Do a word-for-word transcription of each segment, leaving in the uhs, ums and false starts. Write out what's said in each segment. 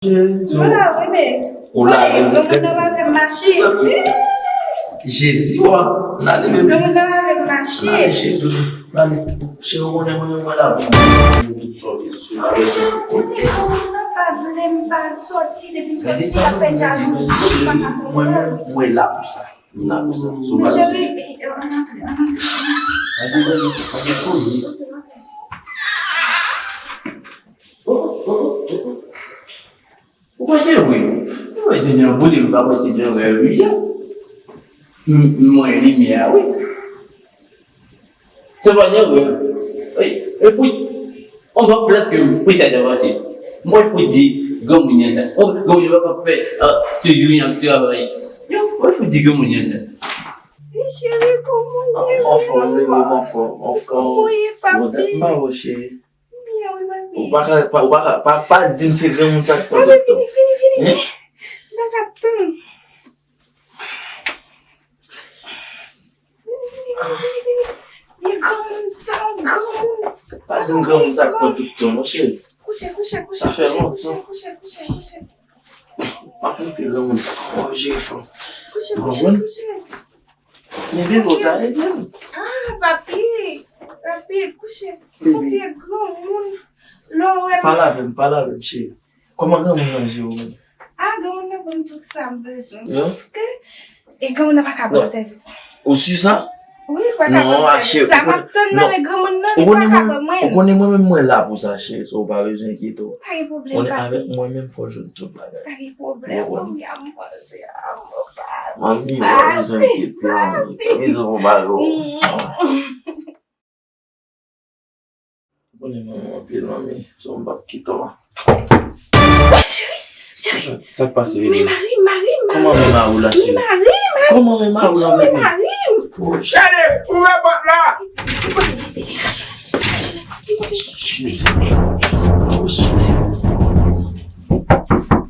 Cheri, ou la, wi, men. Ou la, wi. Granmoun nan pa fè m mache. Jezi, wa. N ale, bebe. Granmoun nan pa fè m mache. N ale, cheri. N ale. Cheri, ou konnen mwen menm mwen la pou tout sa w bezwen sou la, mwen se pou konnen. Granmoun nan pa vle m pa soti, depi m soti, l ap fè jalouzi, m pa ka konprann. Mwen menm, mwen la pou sa. M la pou sa. Sou pa bezwen. Men cheri, e, e, ann antre, ann antre. Ann antre, ann antre. Oh, oh, oh, oh. Ou pa jere wi. Ou wè Junior boule, m pa wè Junior rèv li a. M, m wè limyè a wi. Se pa de rèv. E, e fout. On va plèt ke m pou sa te pase. M wè fout di granmoun nan sa. O, granmoun nan pa fè, a, toujou y ap travay. Yo, m wè fout di granmoun nan sa. Wi, cheri, kòman w ye? Anfòm, bebe, anfòm, anfòm. Kòman w ye, papi? Bon, dat m pa wè w, cheri. Byen, wi, papi. Ou pa ka, pa, ou pa ka, pa, pa di m se granmoun sa k pran tout tan. Papi, vini, vini, vini, vini. M pa ka tann. Vini, vini, vini, vini, vini. Byen, granmoun sa, granmoun. Pa di m granmoun sa k pran tout tan, non, cheri. Kouche, kouche, kouche, kouche, kouche, kouche, kouche. M ap montre granmoun sa kòman yo jere fanm. Kouche, kouche, kouche. Men bebe, w ta ede m. Ah, papi. Papi, kouche. Bebe. Ou vye granmoun. Lè w wè m. Pale avè m, pale avè m, cheri. Kòman granmoun nan jere w menm? Ah, granmoun nan ban m tout sa m bezwen. Sòf ke, e granmoun nan pa ka ban m sèvis. Ou si sa? Wi, pa ka ban m sèvis. Sa m ap tann nan men granmoun nan, li pa ka ban mwen. Ou konnen mwen menm mwen la pou sa, cheri, so ou pa bezwen enkyete w. Pa gen pwoblèm, papi. Konnen avèk mwen menm fò w jwenn tout bagay. Pa gen pwoblèm, manmi a manje a, mwen pa. Manmi, ou pa bezwen enkyete w, manmi. Pa bezwen pou bagay ou. Ou konnen manmi anpil, manmi. So m p ap kite w. Wè, cheri, cheri. Sa k pase, bebe? Men mari m, mari m, mari m. Kòman men mari w la, cheri? Men mari m, mari m. Kòman men mari w la, bebe? Men mari m. Cheri, ouvè pòt la! Li kote, li kote, li kote, li kote. Jezi. Oh, Jezi.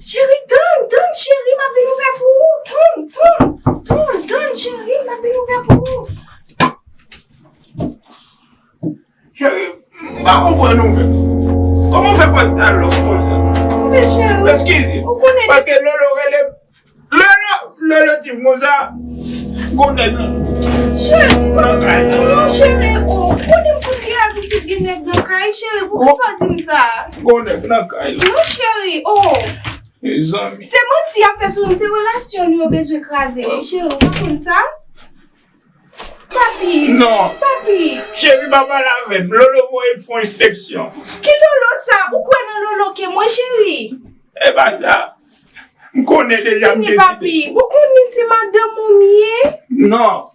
Cheri, tann, tann, cheri, m ap vin ouvè pou ou. Tann, tann, tann, tann, cheri, m ap vin ouvè pou ou. Cheri, m pa konprann ou menm. Kòman w fè pòt sa lòk konsa? Men cheri, eskize. Ou konnen. Paske Lolo rele, Lolo, Lolo di m konsa, gon nèg nan kay. Cheri, non, cheri, o, ou konnen m konn gen abitid gen nèg nan kay, cheri, poukisa w di m sa? Gon nèg nan kay. Non, cheri, o. Mezanmi. Se manti y ap fè sou nou, se relasyon nou yo bezwen kraze, wi, cheri, ou pa konn sa? Papi, non. Papi. Cheri, pa pale avè m. Lolo voye m fè yon enspeksyon. Ki Lolo sa? Ou kwè nan Lolo ke mwen, cheri? E pa sa. M konnen deja m te di. Papi, ou konnen se madanm ou m ye? Non.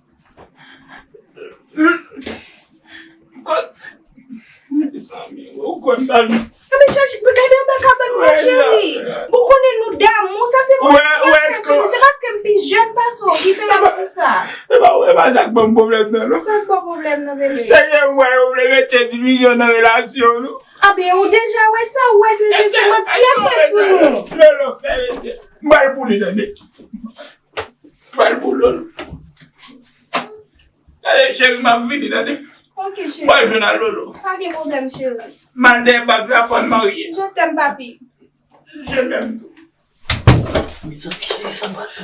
Mezanmi, ou kwè m pa vin. Anben chache, gade anba kabann mwen, cheri. Ou konnen nou damou, sa se manti y ap fè sou nou. Se paske m pi jèn pase w ki fè y ap di sa. E pa, e pa sa k ban m pwoblèm nan, non. Sa k ba w pwoblèm nan, bebe? Se ke m wè yo vle mete divizyon nan relasyon nou. Anben, ou deja wè sa, ou wè se, se manti y ap fè sou nou. Lolo, fè mesye. M pral pou li, tande. Pral pou Lolo. Gade, cheri, m ap vini, tande. Ok, cheri. Mwen jwenn a Lolo. Pa gen pwoblèm, cheri. M al dèyè bag la, fò n marye. Je t'aime, papi. Je t'aime tou. Mezanmi, cheri, sa m pral fè?